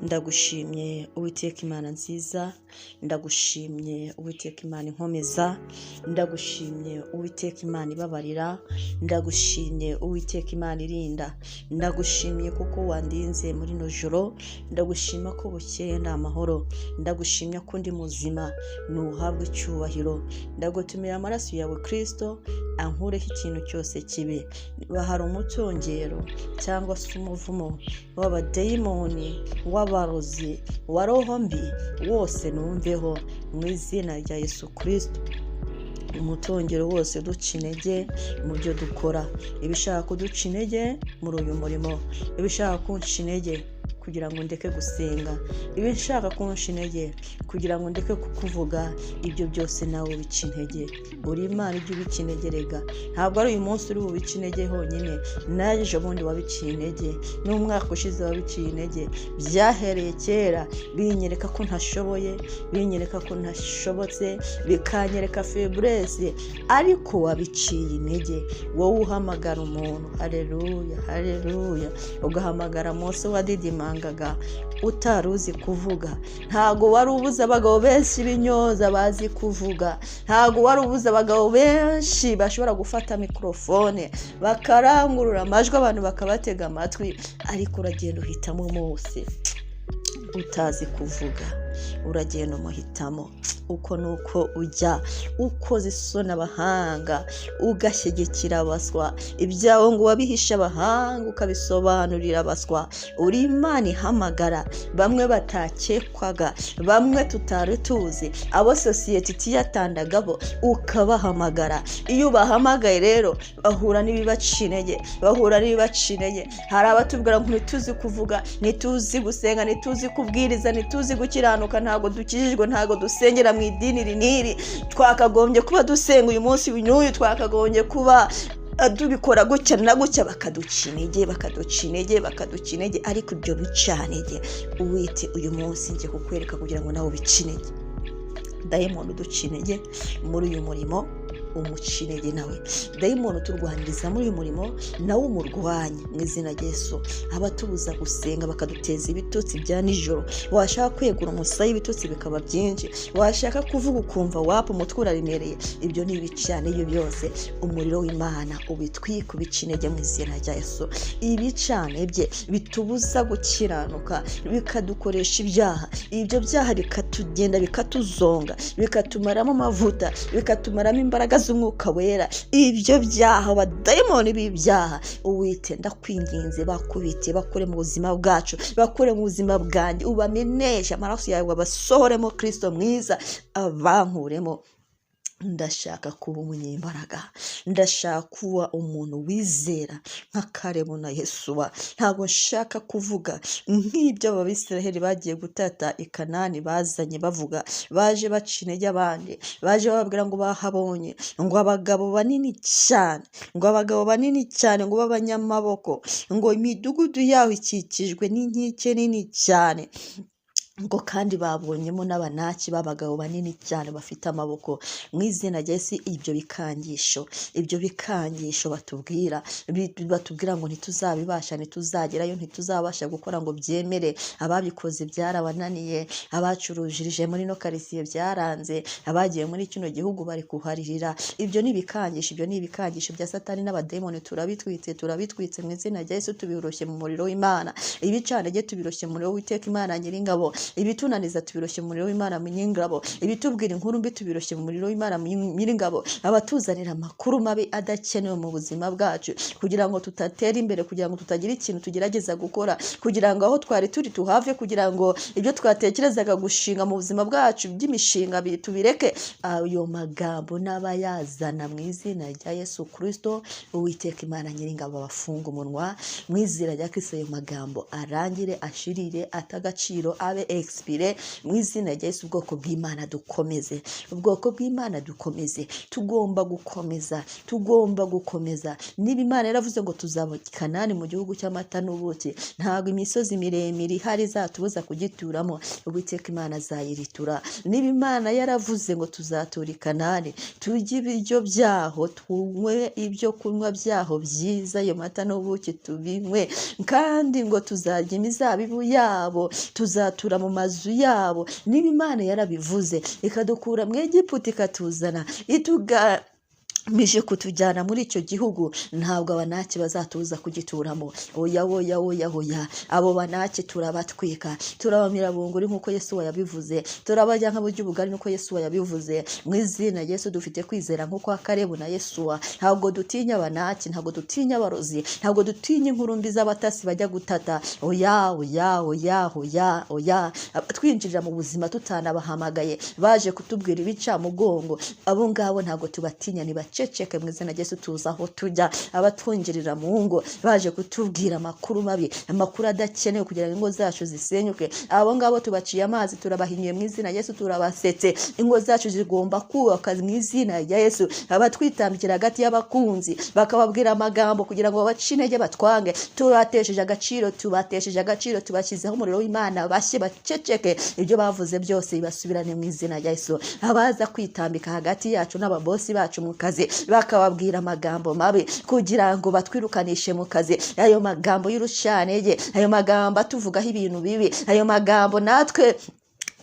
Ndagushimye Uwiteka Imana nziza, ndagushimye Uwiteka Imana inkomeza, ndagushimye Uwiteka Imana ibabarira, ndagushimye Uwiteka Imana irinda, ndagushimye kuko wandinze muri ino joro, ndagushima ko bukeye ni amahoro, ndagushimye ko ndi muzima, ntuhabwe icyubahiro, ndagutumira amaraso yawe Kristo ankureho ikintu cyose kibi, niba hari umutongero cyangwa se umuvumo w'abadayimoni, w'abarozi, wa roho mbi, wose numveho mu izina rya Yesu Kristo. Umutongero wose uduca intege mu byo dukora, ibishaka kuduca intege muri uyu murimo, ibishaka kunca intege kugira ngo ndeke gusenga, ibishaka kunca intege kugira ngo ndeke kukuvuga, ibyo byose nawe ubica intege. Uri Imana ijya ubica intege rega, ntabwo ari uyu munsi uri bubice intege honyine, n'ejo bundi wabiciye intege, n'umwaka ushize wabiciye intege, byahereye kera binyereka ko ntashoboye, binyereka ko ntashobotse, bikanyereka feburese, ariko wabiciye intege. Wowe uhamagara umuntu, haleluya haleluya, ugahamagara Mose wadidimangaga utari uzi kuvuga, ntabwo wari ubuze abagabo benshi b'inyoza bazi kuvuga, ntabwo wari ubuze abagabo benshi bashobora gufata mikorofone bakarangurura amajwi abantu bakabatega amatwi, ariko uragenda uhitamo Mose utazi kuvuga, uragenda umuhitamo. Uko ni uko ujya ukoza isoni abahanga, ugashyigikira abaswa, ibyawe ngo wabihishe abahanga ukabisobanurira abaswa. Uri Imana ihamagara bamwe batakekwaga, bamwe tutari tuzi, abo sosiyete itiyatandagabo ukabahamagara. Iyo ubahamagaye rero bahura n'ibibaca intege, bahura n'ibibaca intege. Hari abatubwira ngo ntituzi kuvuga, ntituzi gusenga, ntituzi kubwiriza, ntituzi gukiranuka, ntabwo dukijijwe, ntabwo dusengera mu idini iri n'iri, twakagombye kuba dusenga uyu munsi n'uyu, twakagombye kuba tubikora gutya na gutya, bakaduca intege, bakaduca intege, bakaduca intege. Ariko ibyo bicantege Uwite uyu munsi ngiye kukwereka kugira ngo nawe ubice intege. Dayimoni uduca intege muri uyu murimo, umuca intege nawe. Dayimoni uturwaniriza muri uyu murimo, nawe umurwanye mu izina rya Yesu. Abatubuza gusenga bakaduteza ibitotsi bya nijoro, washaka kwegura umusaya ibitotsi bikaba byinshi, washaka kuvuga ukumva wapa umutwe uraremereye, ibyo ni ibicane. Ibyo byose umuriro w'Imana ubitwika, ubica intege mu izina rya Yesu. Ibicane bye bitubuza gukiranuka, bikadukoresha ibyaha, ibyo byaha bikatugenda bikatuzonga, bikatumaramo amavuta, bikatumaramo imbaraga z'umwuka wera. Ibyo byaha, abadayimoni b'ibyaha, Uwite ndakwinginze, bakubite, bakure mu buzima bwacu, bakure mu buzima bwanjye, ubameneshe amaraso yawe, abasohoremo Kristo mwiza, abankuremo. Ndashaka kuba umunyembaraga, ndashaka kuba umuntu wizera nka Kalebu na Yesuwa. Ntabwo nshaka kuvuga nk'ibyo Abisiraheli bagiye gutata i Kanani bazanye bavuga, baje baca intege abandi, baje bababwira ngo bahabonye ngo abagabo banini cyane, ngo abagabo banini cyane, ngo b'abanyamaboko, ngo imidugudu yaho ikikijwe n'inkike nini cyane, ngo kandi babonyemo n'abanaki b'abagabo banini cyane bafite amaboko. Mu izina rya Yesu, ibyo bikangisho, ibyo bikangisho batubwira, batubwira ngo ntituzabibasha, ntituzagerayo, ntituzabasha gukora ngo byemere, ababikoze byarabananiye, abacurujirije muri ino karitsiye byaranze, abagiye muri kino gihugu bari kuharirira. Ibyo ni ibikangisho, ibyo ni ibikangisho bya Satani n'abadayimoni. Turabitwitse, turabitwitse mu izina rya Yesu, tubiroshye mu muriro w'Imana. Ibicanege tubiroshye mu muriro w'Uwiteka Imana Nyiringabo. Ibitunaniza tubiroshye mu muriro w'Imana Nyiringabo. Ibitubwira inkuru mbi tubiroshye mu muriro w'Imana Nyiringabo. Abatuzanira amakuru mabi adakenewe mu buzima bwacu, kugira ngo tutatera imbere, kugira ngo tutagira ikintu tugerageza gukora, kugira ngo aho twari turi tuhave, kugira ngo ibyo twatekerezaga gushinga mu buzima bwacu by'imishinga tubireke. Ayo magambo n'abayazana mu izina rya Yesu Kristo, Uwiteka Imana Nyiringabo abafunga umunwa mu izina rya Kristo. Ayo magambo arangire, ashirire, atagaciro, abe expiré mu izina rya Yesu. Ubwoko bw'Imana dukomeze, ubwoko bw'Imana dukomeze, tugomba gukomeza, tugomba gukomeza. Niba Imana yaravuze ngo tuzaba Kanani mu gihugu cy'amata n'ubuki, ntabwo imisozi miremire ihari izatubuza kugituramo. Uwiteka Imana azayiritura. Niba Imana yaravuze ngo tuzatura i Kanani, turye ibiryo byaho, tunywe ibyo kunywa byaho byiza, ayo mata n'ubuki tubinywe, kandi ngo tuzarya imizabibu yabo, tuzatura mu mazu yabo. Niba Imana yarabivuze ikadukura mu Egiputa, ikatuzana itugamije kutujyana muri icyo gihugu, ntabwo Abanaki bazatuza kugituramo. Oya, oya, oya, oya! Abo Banaki turabatwika, turabamira bunguri nk'uko Yesu yabivuze, turabajya nk'aburyo ubugari nk'uko Yesu yabivuze. Mu izina Yesu, dufite kwizera nk'uko Karebu na Yesuwa. Ntabwo dutinya Abanaki, ntabwo dutinya abarozi, ntabwo dutinya inkuru mbi z'abatasi bajya gutata. Oya, oya, oya, oya, oya! Twinjirira mu buzima tutanabahamagaye, baje kutubwira ibicamugongo, abo ngabo ntabwo tubatinya, ntibaceceke mu izina rya Yesu. Tuzi aho tujya. Abatwinjirira mu ngo baje kutubwira amakuru mabi, amakuru adakenewe kugira ngo ingo zacu zisenyuke, abo ngabo tubaciye amazi, turabahinyuye mu izina rya Yesu, turabasetse. Ingo zacu zigomba kubaka mu izina rya Yesu. Abatwitambikira hagati y'abakunzi bakababwira amagambo kugira ngo babace intege, batwange, tubatesheje agaciro, tubatesheje agaciro, tubashyizeho umuriro w'Imana, bashye baceceke, ibyo bavuze byose bibasubirane mu izina rya Yesu. Abaza kwitambika hagati yacu n'ababosi bacu mu kazi, bakababwira amagambo mabi kugira ngo batwirukanishe mu kazi, ayo magambo y'urucantege, ayo magambo atuvugaho ibintu bibi, ayo magambo natwe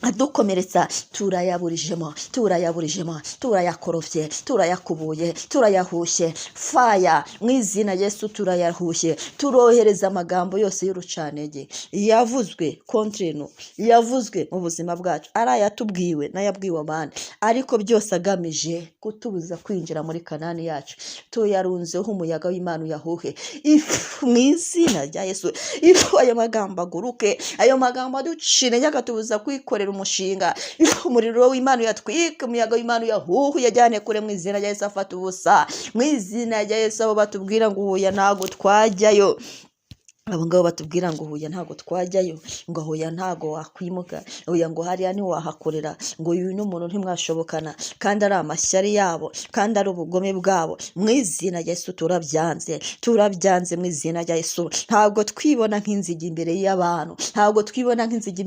adukomeretsa, turayaburijemo, turayaburijemo, turayakorofye, turayakubuye, turayahushye. Fire mu izina Yesu, turayahushye. Turohereza amagambo yose y'urucantege yavuzwe contre nous, yavuzwe mu buzima bwacu, ari ayatubwiwe n'ayabwiwe abandi, ariko byose agamije kutubuza kwinjira muri Kanani yacu, tuyarunzeho umuyaga w'Imana uyahuhe. Ifu mu izina rya Yesu, ifu ayo magambo aguruke, ayo magambo aducira intege akatubuza kwikorera umushinga, ifu umuriro w'Imana uyatwike, umuyaga w'Imana uyahuhe, uyajyane kure mu izina rya Yesu, afata ubusa mu izina rya Yesu. Abo batubwira ngo huya ntabwo twajyayo, abo ngabo batubwira ngo huya ntabwo twajyayo, ngo huya ntabwo wakwimuka, huya ngo hariya ntiwahakorera, ngo uyu n'umuntu ntimwashobokana, kandi ari amashyari yabo, kandi ari ubugome bwabo, mu izina rya Yesu turabyanze, turabyanze mu izina rya Yesu. Ntabwo twibona nk'inzige imbere y'abantu, ntabwo twibona nk'inzige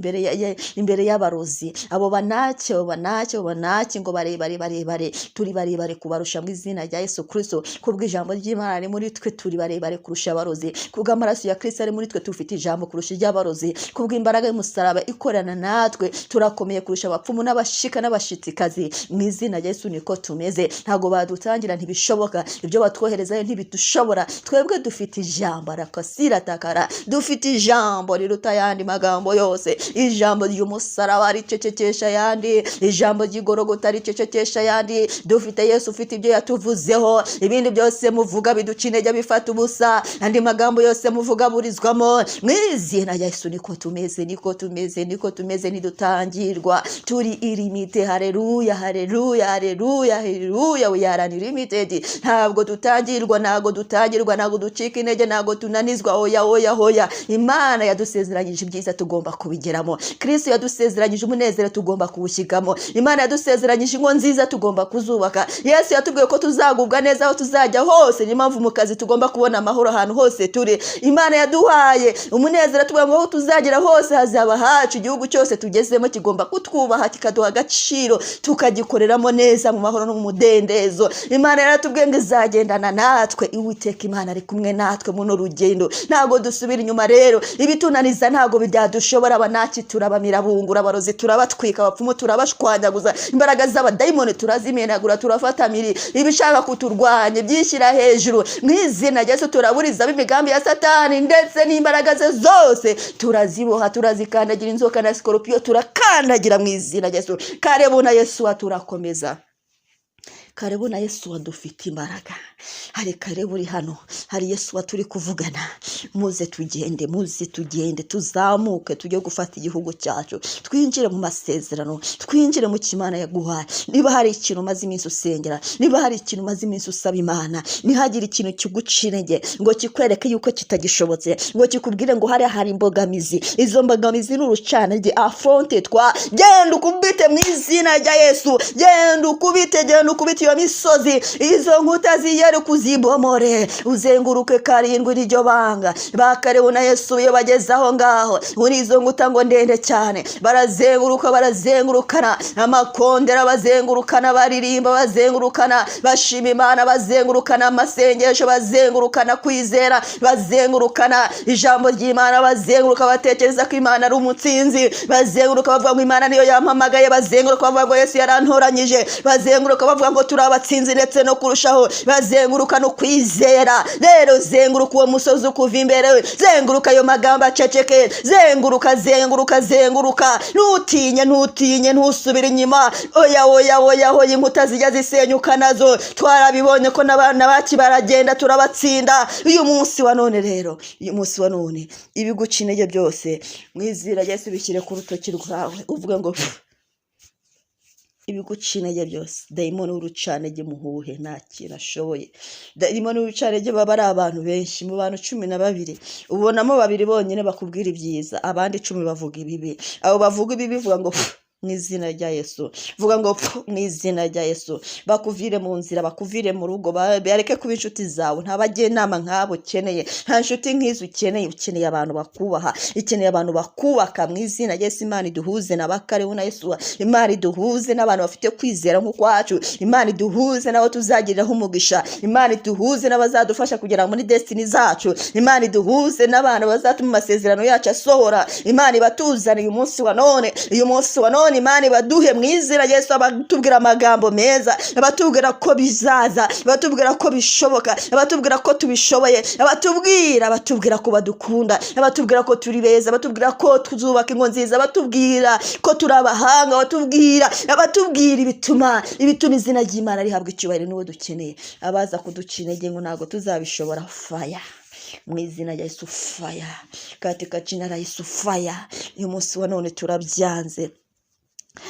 imbere y'abarozi, abo Banake, abo Banake, abo Banake ngo barebare barebare. Turi barebare kubarusha mu izina rya Yesu Kristo. Kubw'ijambo ry'Imana riri muri twe, turi barebare kurusha abarozi. Kubw'amaraso ya Kristo ari muri twe, tufite ijambo kurusha iry'abarozi. Kubw'imbaraga y'umusaraba ikorana natwe, turakomeye kurusha abapfumu n'abashika n'abashitsikazi. Mu izina rya Yesu niko tumeze. Ntabwo badutangira, ntibishoboka. Ibyo batwoherezayo ntibidushobora. Twebwe dufite ijambo arakasiratakara, dufite ijambo riruta ayandi magambo yose. Ijambo ry'umusaraba ricecekesha ayandi, ijambo ry'Igorogota ricecekesha ayandi. Dufite Yesu ufite ibyo yatuvuzeho. Ibindi byose muvuga biduca intege bifata ubusa, andi magambo yose muvuga aburizwamo mu izina rya Yesu. Niko tumeze, niko tumeze, niko tumeze. Ntidutangirwa, turi illimités. Hareruya, hareruya, hareruya, hareruya! We are unlimited. Ntabwo dutangirwa, ntabwo dutangirwa, ntabwo ducika intege, ntabwo tunanizwa. Oya, oya, oya! Imana yadusezeranyije ibyiza, tugomba kubigeramo. Kristo yadusezeranyije umunezero, tugomba kuwushyigamo. Imana yadusezeranyije ingo nziza, tugomba kuzubaka. Yesu yatubwiye ko tuzagubwa neza aho tuzajya hose, niyo mpamvu mu kazi tugomba kubona amahoro ahantu hose turi. Imana yaduhaye umunezero, tubwira ngo aho tuzagera hose hazaba hacu. Igihugu cyose tugezemo kigomba kutwubaha, kikaduha agaciro, tukagikoreramo neza mu mahoro no mu mudendezo. Imana yaratubwiye ngo izagendana natwe. Iwiteka Imana ari kumwe natwe muno rugendo, ntabwo dusubira inyuma. Rero ibitunaniza ntabwo byadushobora. Abanaki turabamira bungura, abarozi turabatwika, abapfumu turabashwanyaguza, imbaraga z'abadayimoni turazimenagura, turafatamiri ibishaka kuturwanya ibyishyira hejuru. Mu izina rya Yesu turaburizamo imigambi ya Satani ndetse n'imbaraga ze zose, turaziboha, turazikandagira. Inzoka na sikoropiyo turakandagira mu izina rya Yesu. Karebu na Yesuwa turakomeza. Karibu na Yesu wadufite imbaraga. Hari karibu uri hano, hari Yesu turi kuvugana. Muze tugende, muze tugende, tuzamuke tujye gufata igihugu cyacu, twinjire mu masezerano, twinjire mu kimana yaguhaye. Niba hari ikintu umaze iminsi usengera, niba hari ikintu umaze iminsi usaba Imana, ntihagire ikintu kiguca intege ngo kikwereke yuko kitagishobotse, ngo kikubwire ngo hariya hari imbogamizi. Izo mbogamizi ni urucantege. Afronte twa, genda ukubite mu izina rya Yesu. Genda ukubite, genda ukubite iyo misozi, izo nkuta ziyeri kuzibomore, uzenguruke karindwi. Niryo banga. Bakarebu na Yesu iyo bageze aho ngaho muri izo nkuta ngo ndende cyane, barazenguruka, barazengurukana amakondera, bazengurukana baririmba, bazengurukana bashima Imana, bazengurukana amasengesho, bazengurukana kwizera, bazengurukana ijambo ry'Imana, bazenguruka batekereza ko Imana ari umutsinzi, bazenguruka bavuga ngo Imana niyo yampamagaye, bazenguruka bavuga ngo Yesu yarantoranyije, bazenguruka bavuga ngo turi abatsinzi ndetse no kurushaho, bazenguruka no kwizera. Rero zenguruka uwo musozi ukuva imbere, zenguruka ayo magambo aceceke, zenguruka, zenguruka, zenguruka. Ntutinye, ntutinye, ntusubire inyuma. Oya, oya, oya, oya. Inkuta zijya zisenyuka nazo, twarabibonye ko n'abana baki baragenda turabatsinda. Uyu munsi wa none rero, uyu munsi wa none, ibiguca intege byose mu izina rya Yesu bishyire ku rutoki rwawe, uvuge ngo "Pfu." Ibiguca intege byose, dayimoni w'urucantege muhuhe, nta kintu ashoboye. Dayimoni w'urucantege baba ari abantu benshi. Mu bantu 12 ubonamo babiri bonyine bakubwira ibyiza, abandi 10 bavuga ibibi. Abo bavuga ibibi, vuga ngo "Pfu," mu izina rya Yesu. Vuga ngo "Pfu," mu izina rya Yesu. Bakuvire mu nzira, bakuvire mu rugo, bareke kuba inshuti zawe. Nta bajyanama nk'abo ukeneye, nta nshuti nk'izo ukeneye. Ukeneye abantu bakubaha, ukeneye abantu bakubaka. Mu izina rya Yesu, Imana iduhuze na bakarebu na Yesu. Imana iduhuze n'abantu bafite kwizera nk'ukwacu. Imana iduhuze n'abo tuzagiriraho umugisha. Imana iduhuze n'abazadufasha kugera muri destiny zacu. Imana iduhuze n'abantu bazatuma amasezerano yacu asohora. Imana ibatuzaniye umunsi wa none, uyu munsi wa none Imana ibaduhe mu izina rya Yesu, abatubwira amagambo meza, abatubwira ko bizaza, abatubwira ko bishoboka, abatubwira ko tubishoboye, abatubwira ko badukunda, abatubwira ko turi beza, abatubwira ko tuzubaka ingo nziza, abatubwira ko turi abahanga, abatubwira ibituma izina ry'Imana rihabwa icyubahiro. Niwo dukeneye. Abaza kuduca intege ngo ntabwo tuzabishobora, faya mu izina rya Yesu, faya katika jina la Yesu, faya. Uyu munsi wa none turabyanze.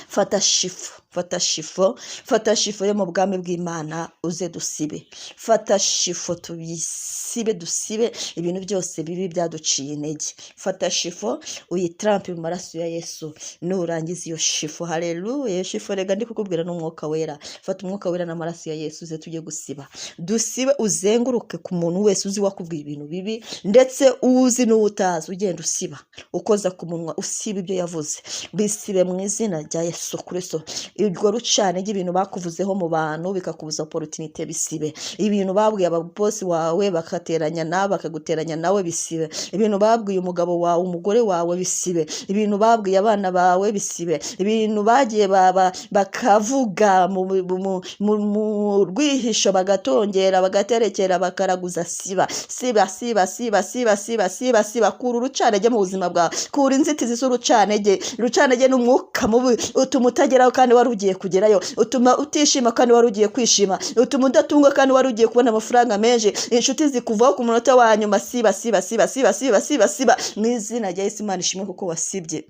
Fata shifo, fata shifo, fata shifo yo mu bwami bw'Imana, uze dusibe. Fata shifo tubisibe, dusibe ibintu byose bibi byaduciye intege. Fata shifo uyitarampe mu maraso ya Yesu. Nurangiza iyo shifo, haleluya, iyo shifo rega ndi kukubwira n'umwuka wera. Fata umwuka wera n'amaraso ya Yesu, uze tujye gusiba, dusibe. Uzenguruke ku muntu wese uzi wakubwiye ibintu bibi, ndetse uzi n'uwo utazi, ugenda usiba, ukoza ku munwa, usiba ibyo yavuze. Bisibe mu izina rya Yesu Kristo. Urwo rucane ry'ibintu bakuvuzeho mu bantu bikakubuza opportunité, bisibe. Ibintu babwiye ababosi wawe bakateranya nawe, bakaguteranya nawe, bisibe. Ibintu babwiye umugabo wawe, umugore wawe, bisibe. Ibintu babwiye abana bawe, bisibe. Ibintu bagiye baba bakavuga mu rwihisho, bagatongera, bagaterekera, bakaraguza, siba, siba, siba, siba, siba, siba, siba, siba. Kura urucanege mu buzima bwawe, kura inzitizi z'urucanege. Urucanege ni umwuka mubi utuma utageraho kandi wari ugiye kugerayo, utuma utishima kandi wari ugiye kwishima, utuma udatunga kandi wari ugiye kubona amafaranga menshi. Inshuti zikuvaho ku munota wa nyuma. Siba, siba, siba, siba, siba, siba, siba mu izina rya Yesu. Imana ishimwe kuko wasibye.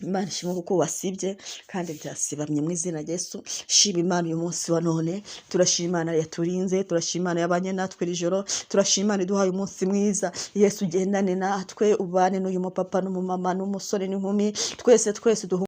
Imana ishimwe kuko wasibye kandi byasibamye mu izina rya Yesu. Shima Imana uyu munsi wa none. Turashima Imana yaturinze, turashima Imana yabanye natwe iri joro, turashima Imana iduhaye umunsi mwiza. Yesu, ugendane natwe, ubane n'uyu mupapa n'umumama n'umusore n'inkumi, twese, twese duhe.